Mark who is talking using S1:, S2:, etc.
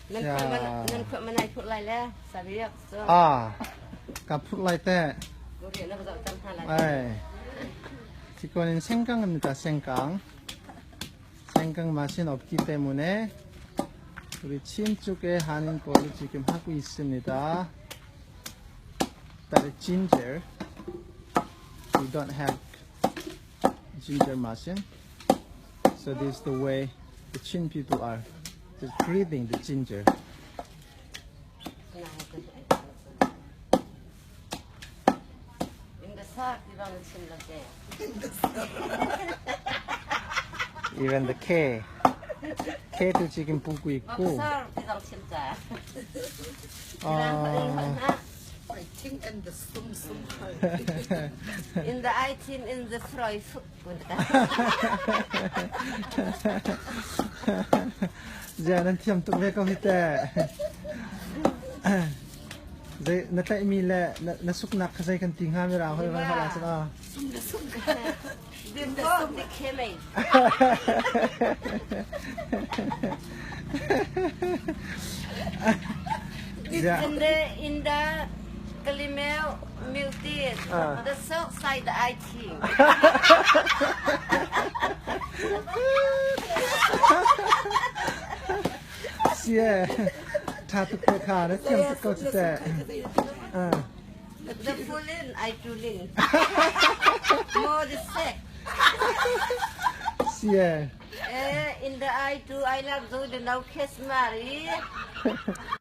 S1: Nan khua man nan khua manai phurh lai le sabiak so.
S2: Ah, ka phurh lai te. 에. 이거는 생강입니다. 생강. 생강 맛은 없기 때문에 우리 친 쪽에 하는 걸로 지금 하고 있습니다. That is ginger. We don't have ginger machine. So this is the way the Chin people are just breathing the ginger.
S1: In the sak, di ba chim la te.
S2: Even the K. K도 지금 보고 있고.
S1: Sak di bang chim cha.
S2: 어,
S3: I think and the sum sum
S1: In the I team in the froy foot.
S2: Zia nan thiam tuk ve ko hi te. Zei na tlaih mi le na suknak kha zei kan ti hnga mi ra hoi van hala cun ah.
S3: sum the sum
S1: The the keme.
S2: Zia
S1: In the in the Kalimel multi the south side I team.
S2: Sie tha tuk te kha na thiam tuk ko cu te. Ah.
S1: The fulin I tulin. More the sick.
S2: Sie
S1: Eh, in the I do I love do the no kiss Mary.